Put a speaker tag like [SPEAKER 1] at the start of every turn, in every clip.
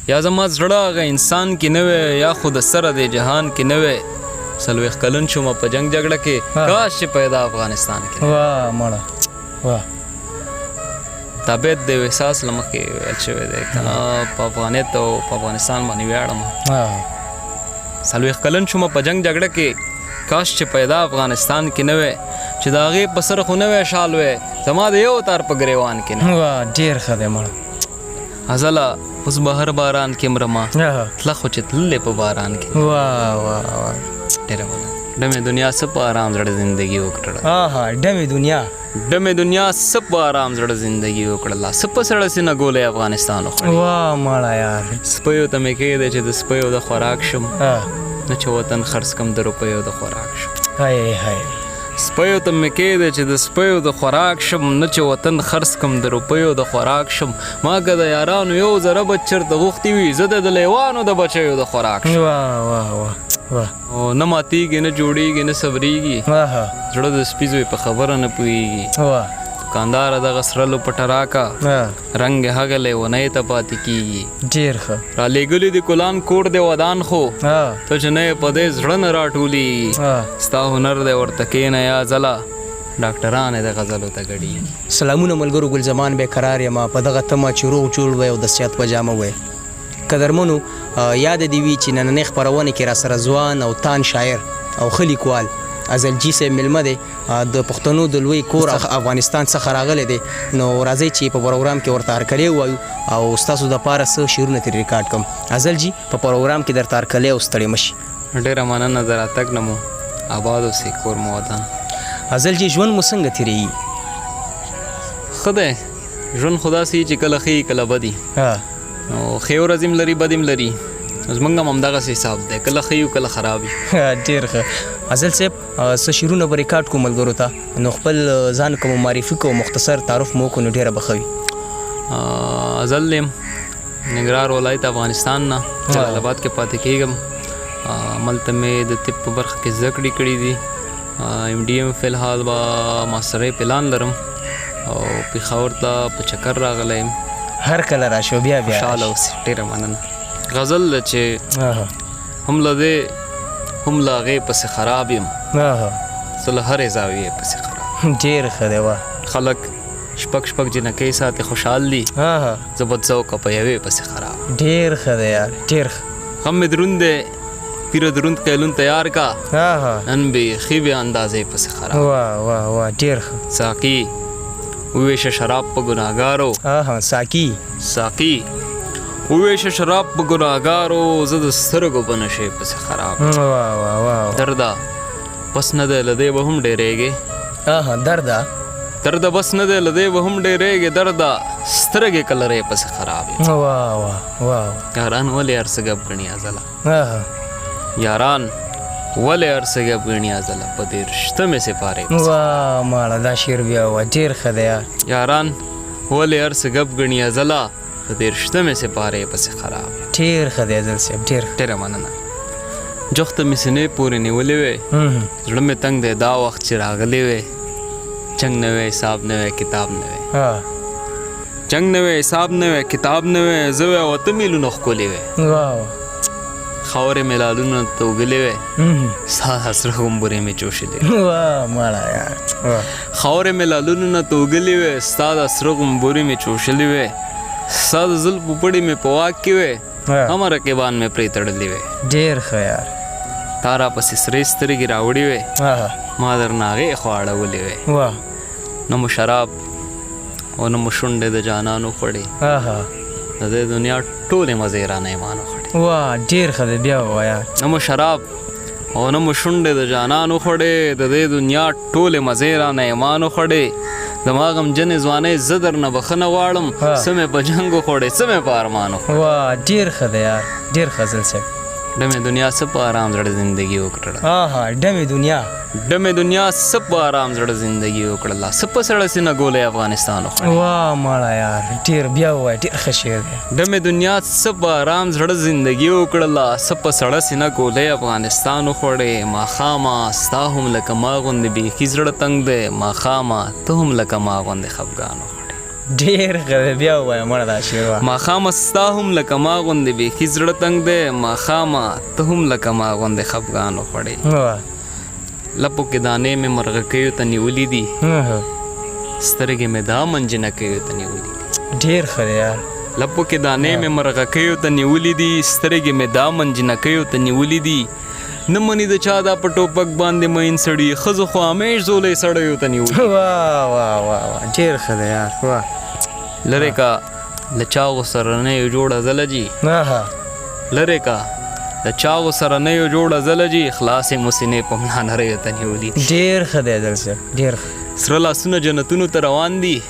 [SPEAKER 1] یا زما زړه هغه انسان کې نه وی، یا خو د سره د جهان کې نه وی. 40 کلن شوم په جنگ جګړه کې، کاش چې پیدا افغانستان کې.
[SPEAKER 2] واه مړه واه.
[SPEAKER 1] دا بیت د یو احساس له مخې ویل شوی دی، که نه په افغانیت او په افغانستان باندې ویاړم. 40 کلن شوم په جنگ جګړه کې، کاش چې پیدا افغانستان کې نه وی، چې د هغې په سر خو نه وی شال وی، زما د یو تار په ګریوان کې نه.
[SPEAKER 2] واه ډېر ښه دی مړه.
[SPEAKER 1] ازله اوس به هر باران کې مرمه، تله خو چې تللې په باران کې.
[SPEAKER 2] واه واه واه،
[SPEAKER 1] ډېره مننه. ډمې دنیا څه په آرام زړه زندگی وکړله.
[SPEAKER 2] ها ډمې دنیا،
[SPEAKER 1] ډمې دنیا څه په آرام زړه زندگی وکړله، څه په سړه سینه ګولۍ افغانستان وخوړې.
[SPEAKER 2] واه مړه یار.
[SPEAKER 1] سپیو ته مې کېږده چې د سپیو د خوراک شم، نه چې وطن خرڅ کم د روپیو د خوراک شم.
[SPEAKER 2] های های.
[SPEAKER 1] سپیو ته مې کېږده چې د سپیو د خوراک شم، نه چې وطن خرڅ کم د روپیو د خوراک شم. ما که د یارانو یو ذره بچ چېرته غوښتي وي، زه د لیوانو د بچیو د خوراک شم.
[SPEAKER 2] واه واه واه واه.
[SPEAKER 1] او نه ماتېږي، نه جوړېږي، نه صبرېږي، زړه د سپي زوی په خبره نه پوهېږي. دوکانداره دغه سره لوپټه راکه، رنګ یې هغه لیونۍ ته پاتې کېږي.
[SPEAKER 2] ډېر ښه.
[SPEAKER 1] رالیږلي دي ګلان کور دی ودان، خو ته چې نه یې په دې زړه نه راټولېږي. ستا هنر دی ورته کښېنه یا ځله، ډاکټران یې د غزلو ته ګډېږي.
[SPEAKER 2] سلامونه ملګرو، ګل زمان به قرار یم، په دغه تمه چې روغ جوړ وی او د صحت په جامه وی. قدرمنو، یاد دې وي چې نننۍ خپرونه کې راسره ځوان او تان شاعر او ښه لیکوال ازل جي صاحب مېلمه دی، د پښتنو د لوی کور افغانستان څخه راغلی دی. نو راځئ چې په پروګرام کې ورته هرکلی ووایو او ستاسو دپاره څه شعرونه ترې ریکارډ کړم. ازل جي، په پروګرام کې درته هرکلی او ستړی مه شي.
[SPEAKER 1] ډېره مننه د راتګ نه مو، آباد اوسئ، کور مو ودان.
[SPEAKER 2] ازل جي، ژوند مو څنګه تېرېږي؟
[SPEAKER 1] ښه دی ژوند، خو داسې چې کله ښه وي کله بدي. نو ښې ورځې هم لري بدې هم لري، زمونږ هم همدغسې حساب دی، کله ښه یو کله خراب وي.
[SPEAKER 2] ډېر ښه. ازل صاحب، څه شعرونه به ریکارډ کړو ملګرو ته، نو خپل ځان که مو معرفي کړو، مختصر تعارف مو وکړو، نو ډېره به ښه وي.
[SPEAKER 1] ازل یم، ننګرهار ولایت، افغانستان نه، جلال آباد کې پاتې کېږم. هلته مې د طب په برخه کې زده کړې کړې دي، ایم ډي ایم فی الحال به ماسټرۍ پلان لرم او پېښور ته په چکر راغلی یم.
[SPEAKER 2] هر کله راشو بیا بیا
[SPEAKER 1] خوشحاله اوسې. ډېره مننه. غزل ده چې هم له دې هم له هغې پسې خراب یم، زه له هرې زاویې پسې خراب.
[SPEAKER 2] ډېر ښه دی واه.
[SPEAKER 1] خلک شپږ شپږ جینکۍ ساتي خوشحال دي، زه بدذوقه په یوې پسې خراب.
[SPEAKER 2] ډېر ښه دی یار، ډېر ښه.
[SPEAKER 1] غم مې دروند دی، پیره دروند قیلون تیار کا، نن بیخي بې اندازې پسې خراب.
[SPEAKER 2] واه واه واه، ډېر ښه.
[SPEAKER 1] ساقي وویشه شراب په ګناهګارو.
[SPEAKER 2] ساقي،
[SPEAKER 1] ساقي وویشه شراب په ګناهګارو، زه د سترګو په نشې پسې خراب.
[SPEAKER 2] واه واه واه.
[SPEAKER 1] درده بس نه دی، له دې به هم ډېرېږي.
[SPEAKER 2] درده،
[SPEAKER 1] درده بس نه دی، له دې به هم ډېرېږي. درده سترګې کلرې پسې خراب.
[SPEAKER 2] واه واه واه.
[SPEAKER 1] یاران ولې هر څه ګپ ګڼي ازله، یاران ولې هر څه ګپ ګڼي ازله، په دېرشتمې سپارې.
[SPEAKER 2] واه ماړه، دا شعر بیا وه، ډېر ښه دی یار.
[SPEAKER 1] یاران ولې هر څه ګپ ګڼي ازله، په دېرشتمې سپارې پسې خراب.
[SPEAKER 2] ډېر ښه دی ازل صاحب، ډېر ښه.
[SPEAKER 1] ډېره مننه. جوخته مې سینې پورې نیولې وې، زړه مې تنګ دی دا وخت چې راغلی وې، جنګ نه وی حساب نه وی کتاب نه وی، جنګ نه وی حساب نه وی کتاب نه وی، زه وی او 8 میلونه ښکلې وې، خاورې مې لالونه توږلې وې، ستا د سره غومبورې مې چوشلې.
[SPEAKER 2] واه مړه یار.
[SPEAKER 1] خاورې مې لالونو نه توږلې وې، ستا د سره غومبورې مې چوشلې وې، ستا د زلفو پړې مې په واک کې وې، همه رقیبان مې پرې تړلې وې.
[SPEAKER 2] ډېر ښه یار.
[SPEAKER 1] تا راپسې سرې سترګې راوړې وې، ما درنه هغې خوا اړولې وې. نه مو شراب او نه مو شونډې د جانان وخوړې، د دې دنیا ټولې مزې رانه ایمان وخوړې.
[SPEAKER 2] واه ډېر ښه دی، بیا ووایه.
[SPEAKER 1] نه مو شراب او نه مو شونډې د جانان وخوړې، د دې دنیا ټولې مزې رانه ایمان وخوړې، زما غمجنې ځوانۍ زه درنه بخښنه غواړم، څه مې په جنګ وخوړې، څه مې په ارمان وخوړې.
[SPEAKER 2] واه ډېر ښه دی یار، ډېر ښه ازل صاحب.
[SPEAKER 1] ډمې دنیا څه په آرام زړه زندگی وکړله.
[SPEAKER 2] ډمې دنیا،
[SPEAKER 1] ډمې دنیا څه په آرام زړه زندگی وکړله، څه په سړه سینه ګولۍ افغانستان وخوړې.
[SPEAKER 2] واه مړه یار، ډېر بیا ووایه، ډېر ښه شعر دی.
[SPEAKER 1] ډمې دنیا څه په آرام زړه زندگی وکړله، څه په سړه سینه ګولۍ افغانستان وخوړې. ماښامه ستا هم لکه ما غوندې بیخي زړه تنګ دی، ماښامه ته هم لکه ما غوندې خفګان وخوړې.
[SPEAKER 2] ډېر ښه دی، بیا ووایه مړه دا شعر وه.
[SPEAKER 1] ماښامه ستا هم لکه ما غوندې بیخي زړه تنګ دی، ماښامه ته هم لکه ما غوندې خفګان وخوړې. لپو کې دانې مې مرغکیو ته نیولې دي، سترګې مې دامن جینکیو ته نیولې دي.
[SPEAKER 2] ډېر ښه دی یار.
[SPEAKER 1] لپو کې دانې مې مرغکیو ته نیولې دي، سترګې مې دامن جینکیو ته نیولې دي. نه مني د چا دا په ټوپک باندې مین سړي، ښځو خو همیش ځولۍ سړیو ته نیولي.
[SPEAKER 2] واه واه واه واه، ډېر ښه دی یار، واه.
[SPEAKER 1] لرې که له چاغو سره نه یو جوړه ځله جي، لرې که له چاغو سره نه یو جوړه ځله جي، خلاصې مو سینې په ملا نریو ته نیولي دي.
[SPEAKER 2] ډېر ښه دی ځل صاحب، ډېر ښه.
[SPEAKER 1] سره لاسونه جنتونو ته روان دي،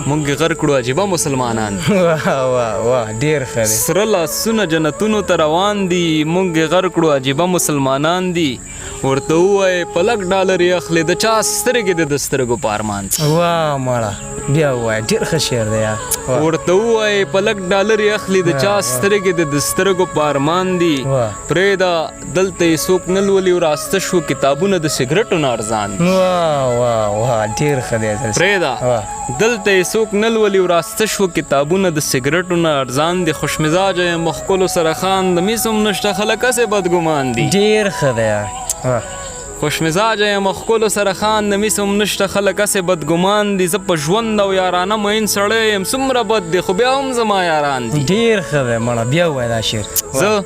[SPEAKER 1] مونږ یې غرق کړو عجیبه مسلمانان دي.
[SPEAKER 2] واه واه واه، ډېر ښه دی.
[SPEAKER 1] سره لاسونه جنتونو ته روان دي، مونږ یې غرق کړو عجیبه مسلمانان دي. ورته ووایې په لږ ډالر یې اخلي، د چا سترګې دې د سترګو په ارمان دي.
[SPEAKER 2] واه مړه، بیا ووایه، ډېر ښه شعر دی یار.
[SPEAKER 1] ورته ووایې په لږ ډالر یې اخلي، د چا سترګې دې د سترګو په ارمان دي. پرېږده دلته یې څوک نه لولي، وراسته شو کتابونه د سګرټو نه ارزان دي.
[SPEAKER 2] واه واه واه، ډېر ښه دی.
[SPEAKER 1] پرېږده دلته یې څوک نه لولي، وراسته شو کتابونه د سګرټو نه ارزان دي. خوش مزاجه یم ښکلو سره خاندم، هېڅ هم نشته خلک هسې بدګمان دي.
[SPEAKER 2] ډېر ښه دی یار.
[SPEAKER 1] خوش مزاجه یم ښکلو سره خاندم، هېڅ هم نشته خلک هسې بدګمان دي. زه په ژوند او یارانه مین سړی یم، څومره بد دی خو بیا هم زما یاران دي.
[SPEAKER 2] ډېر ښه دی مړه، بیا ووایه دا شعر.
[SPEAKER 1] زه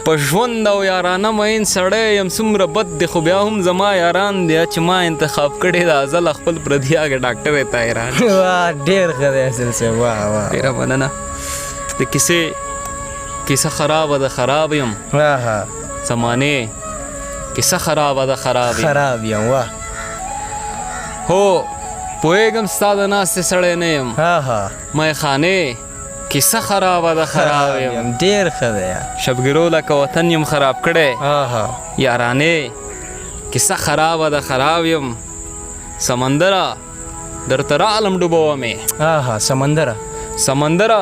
[SPEAKER 1] په ژوند او یارانه مین سړی یم، څومره بد دی خو بیا هم زما یاران دي. چې ما انتخاب کړی دا ځله خپل پردي هغه ډاکټر ته حیران.
[SPEAKER 2] واه ډېر ښه دی افضل صاحب، واه واه،
[SPEAKER 1] ډېره مننه. د کیسې کیسه خرابه ده، خراب یم. زمانې کیسه خرابه ده، خراب یم،
[SPEAKER 2] خراب یم. واه،
[SPEAKER 1] هو پوهېږم ستا د ناستې سړی نه یم. میخانې کیسه خرابه ده، خراب یم.
[SPEAKER 2] ډېر ښه دی.
[SPEAKER 1] شبګیرو لکه وطن یم خراب کړی. یارانې کیسه خرابه ده، خراب یم. سمندره درته راغلم ډوبوه مې.
[SPEAKER 2] سمندره،
[SPEAKER 1] سمندره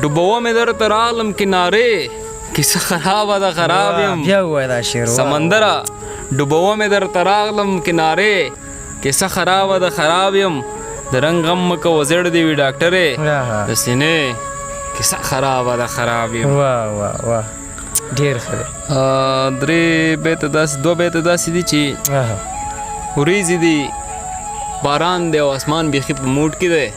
[SPEAKER 1] ډوبوه مې درته راغلم کنارې، کیسه خرابه ده، خراب یم.
[SPEAKER 2] بیا ووایه دا شعر.
[SPEAKER 1] سمندره ډوبوه مې درته راغلم کنارې، کیسه خرابه ده، خراب یم. د رنګ غم مه کوه زیړ دې وي ډاکټرې، د سینې کیسه خرابه ده، خراب یم.
[SPEAKER 2] واه واه واه، ډېر ښه دی.
[SPEAKER 1] درې بیته داسې، دوه بیته داسې دي چې ورېځې دي، باران دی او اسمان بیخي په موډ کې دی.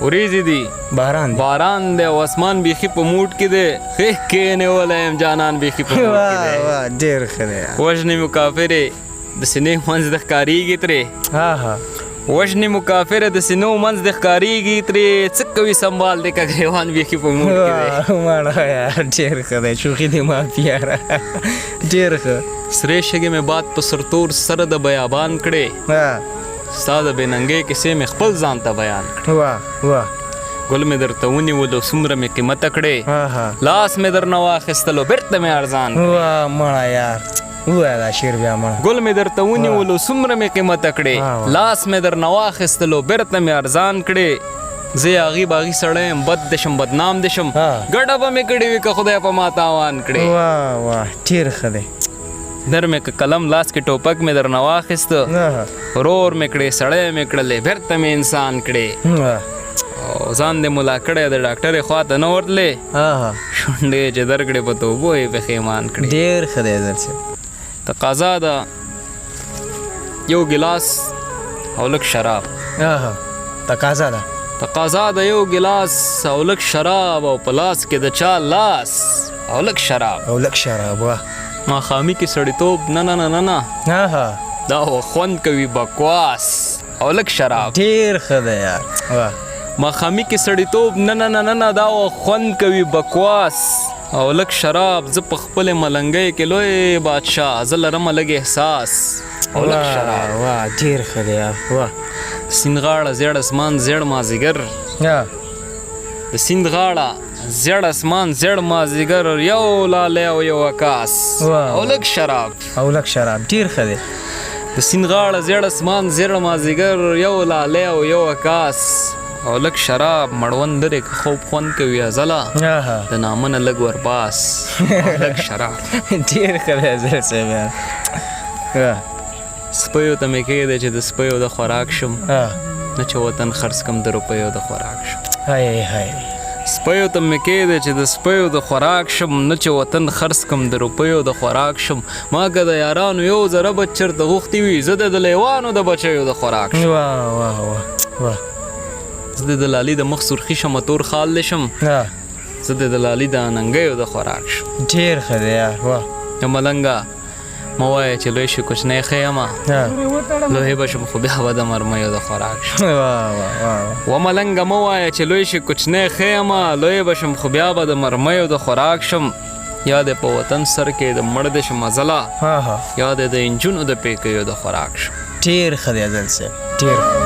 [SPEAKER 1] ورېځې دي،
[SPEAKER 2] باران دی،
[SPEAKER 1] باران دی او اسمان بیخي په موډ کې دی. غېږ کې یې نیولی یم جانان بیخي په موډ کې دی.
[SPEAKER 2] واه ډېر ښه دی.
[SPEAKER 1] وژنې مو کافرې د سینې منځ د ښکارېږي ترې. وژنې مو کافره د سینو منځ د ښکارېږي ترې. څه کوي سمبال دی که ګرېوان بیخي په موډ کې دی.
[SPEAKER 2] مړه یار، ډېر ښه دی، شوخي دې معافي یاره، ډېر ښه.
[SPEAKER 1] سرې شګې مې باد په سرتور سره د بیابان کړې، ستا د بې ننګۍ کیسې مې خپل ځان ته بیان کړې.
[SPEAKER 2] واه واه،
[SPEAKER 1] ګل مې درته ونیولو څومره مې قیمته کړې، لاس مې درنه واخیستلو بېرته مې ارزان کړې.
[SPEAKER 2] واه مړه یار، ووایه دا شعر بیا مړه.
[SPEAKER 1] ګل مې درته ونیولو څومره مې قیمته کړې، لاس مې درنه واخیستلو بېرته مې ارزان کړې. زه یاغي باغي سړی یم، بد دې شم بدنام دې شم، ګډه به مې کړې وي که خدای په ما تاوان کړې.
[SPEAKER 2] واه واه، ډېر ښه دی.
[SPEAKER 1] در مې که قلم لاس کې ټوپک مې درنه واخیسته، ورور مې کړې سړی مې کړلې بېرته مې انسان کړې. او ځان دې ملا کړی د ډاکټرې خوا ته نه ورتلې، شونډې چې درکړې په توبو یې پښېمان کړې.
[SPEAKER 2] ډېر ښه دی افضل صاحب.
[SPEAKER 1] تقاضا ده یو ګیلاس او لږ شراب.
[SPEAKER 2] تقاضا ده،
[SPEAKER 1] تقاضا ده یو ګیلاس او لږ شراب، او په لاس کې د چا لاس او لږ شراب،
[SPEAKER 2] او لږ شراب. واه،
[SPEAKER 1] ماښامي کې سړیتوب نه نه نه نه نه، دا خوند کوي بکواس او لږ شراب.
[SPEAKER 2] ډېر ښه دی یار. واه،
[SPEAKER 1] ماښامي کې سړیتوب نه نه نه نه نه، دا خوند کوي بکواس او لږ شراب. زه په خپلې ملنګۍ کې لوی بادشاه، زه لرمه لږ احساس او لږ شراب.
[SPEAKER 2] واه ډېر ښه دی یار. واه،
[SPEAKER 1] سیند غاړه زیړ اسمان زیړ مازیګر، د سیند غاړه زیړ اسمان زیړ مازیګر، یو لالی او یو عکاس او لږ شراب،
[SPEAKER 2] او لږ شراب. ډېر ښه دی.
[SPEAKER 1] د سیند غاړه زیړ اسمان زیړ مازیګر، یو لالی او یو عکاس او لږ شراب. مړوند لرې که خوب خوند کوي ازله، د نامه نه لږ ورپاس او لږ شراب.
[SPEAKER 2] ډېر ښه دی افضل صاحب یار.
[SPEAKER 1] سپیو ته مې کښېږده چې د سپیو د خوراک شم، نه چې وطن خرڅ کم د روپیو د خوراک شم.
[SPEAKER 2] های های.
[SPEAKER 1] سپیو ته مې کېده چې د سپیو د خوراک شم، نه چې وطن خرڅ کم د روپیو د خوراک شم. ما که د یارانو یو ذره بچ چېرته غوښتي وي، زه د لیوانو د بچیو د خوراک شم.
[SPEAKER 2] واه واه واه واه.
[SPEAKER 1] زه د لالي د مخ سرخي شم، تور خال دې شم، زه د لالي د اننګیو د خوراک شم.
[SPEAKER 2] ډېر ښه دی یار، واه.
[SPEAKER 1] یا ملنګه مه وایه چې لوی شي کوچنی ښه یمه، لوی به شم خو بیا به د مرمیو د خوراک شم. و ملنګه مه وایه چې لوی شي کوچنی ښه یمه، لوی به شم خو بیا به د مرمیو د خوراک شم. یا د په وطن سر کې د مړ دې شم ځله، یا د انجونو د پیکیو د خوراک شم.
[SPEAKER 2] ډېر ښه دی ازل صاحب، ډېر.